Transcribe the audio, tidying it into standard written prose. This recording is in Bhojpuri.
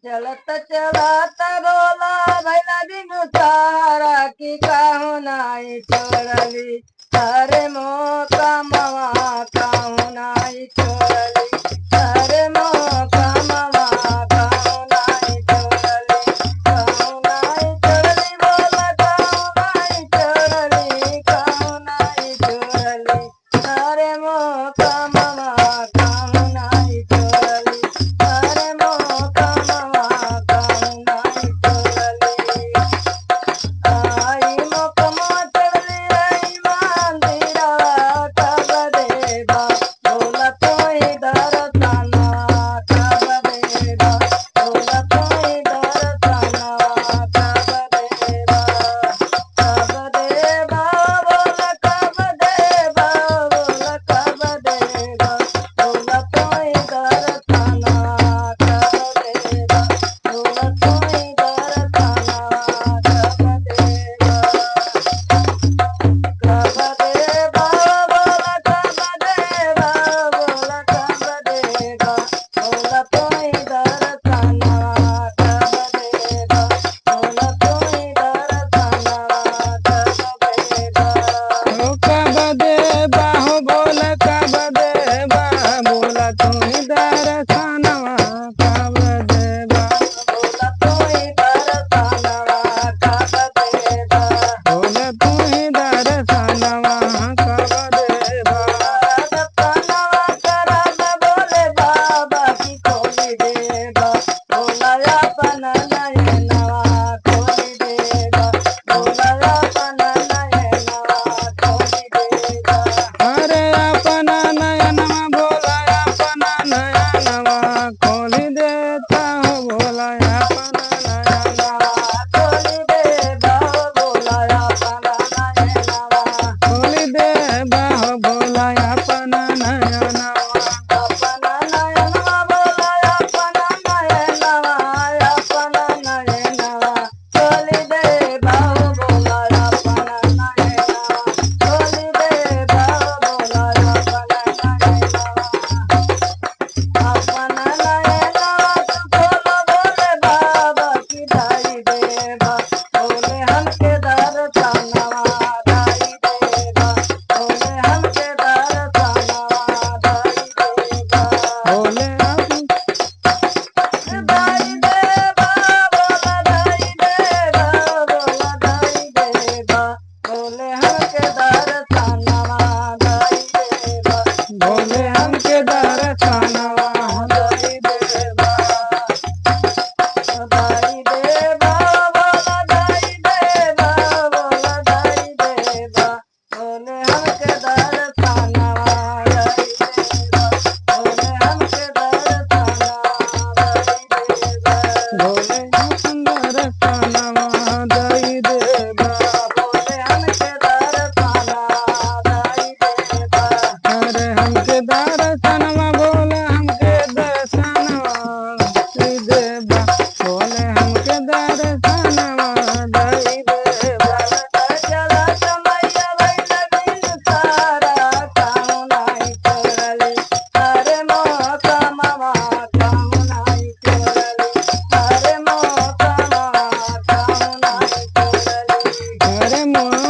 चलत चलत बोला भैला बिनु सारा की काहू नाई छोड़ली अरे मोका मवा काहू नाई छोड़ली अरे मोका मवा काहू नाई छोड़ली काहू नाई छोड़ली बोला काहू नाई छोड़ली काहू नाई छोड़ली अरे मोका मवा काहू नाई छोड़ली अरे मोका मवा काहू नाई छोड़ली आई मोकमा चढ़ली आई मंदिरवा कब देबा बोला तोई दरसनवा कब देबा बोला तोई दरसनवा कब देबा कब देबा बोला कब देबा बोला कब देबा बोला तोई दरसनवा कब देबा बोला तोई दरसनवा कब देबा कब देबा बोला कब देबा बोला कब देबा बोला तोई दरसनवा कब देबा बोला तोई दरसनवा कब देबा। हो कब देबा हो बोल कब देबा बोला तुही दर्शनवा कब देबा। बोला तोई दरसनवा कब देबा। बोल तुही दर्शनवा कब देबा। दरसनवा करब बोले बाबा की खोली देबा बोला अपन नयनवा खोली देबा बोला अपन नयनवा खोली देबा। अरे अपना नयनवा बोला अपना नयनवा खोली देता हो बोला अपना नयनवा। खोली देबा बोला अपन नयनवा। खोली देबा हो बोला अपना नयनवा। अपन नयनवा बोला अपन नयनवा अपन नयनवा खोली देबा बोला अपन नयनवा खोली देबा बोला अपन नयनवा अपन नयनवा तू खोलो बोले बाबा की दाई देबा बोले हमके दरसनवा दाई देबा बोले हमके दरसनवा दाई देबा। बोले आप दाई देबा बोला दाई देबा बोला दाई देबा बोले हमके दरसनवा दाई देबा बोले हमके दर्शनवा दाई देबा। दाई देबा बोला दाई देबा बोला दाई देबा बोले हमके दरसनवा दाई देबा बोले हमके दरसनवा दाई देबा। बोले हम दर्शनवा दाई देबा। बोले हमके दरसनवा दाई देबा। अरे हमके दर्शनवा बोले हमके दर्शनवा दाई देबा बोले हमके दर्शनवा दाई देबा। चलत मैया भैल बिन सारा काहू नाई छोड़ली अरे मोका मवा काहू नाई छोड़ली अरे मोका मवा काहू नाई छोड़ली। अरे मोर